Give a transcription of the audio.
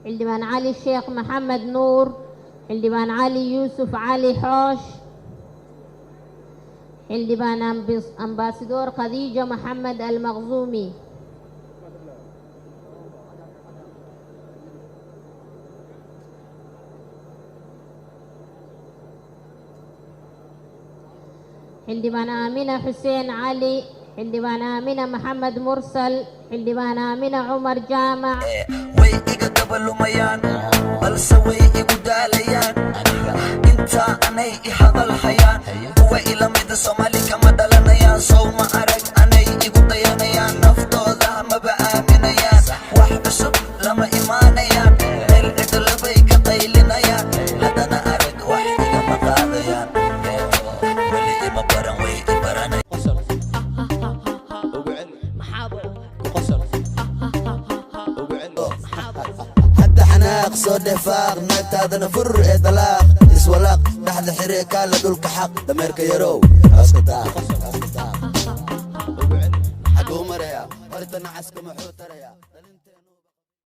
Xildhibaan Cali Sheekh Maxamed Nuur, Xildhibaan Cali Yuusuf Cali Xoosh, Xildhibaan Ambaasador Khadiija Maxamed Almaqzuumi. Xildhibaan Aamina Xuseen Cali, Xildhibaan Aamina Maxamed Mursal, Xildhibaan Aamina Cumar Jaamac. Way iga dabalumayaan, balse way igu daalayaan intaa anay i hadal hayaan. Kuwa ila mida Soomaali kama dhalanayaan. Sow ma arag anay igu dayanayaan? Naftooda maba aaminayaan, wax cusub lama imaanayaan. Meel cidlabay ka qaylinayaan, haddana arag wax igama qaadayaan. Weli ima baran, way i baranayaan. Hadda xanaaq soo dheefaaq, naagtaadana fur ee dalaaq, iswalaaq, dhexda xire, kaala dhulka xaq, dameerka yarow cooska daaq. Xaguu maraya horta nacaska? Muxuu taraya?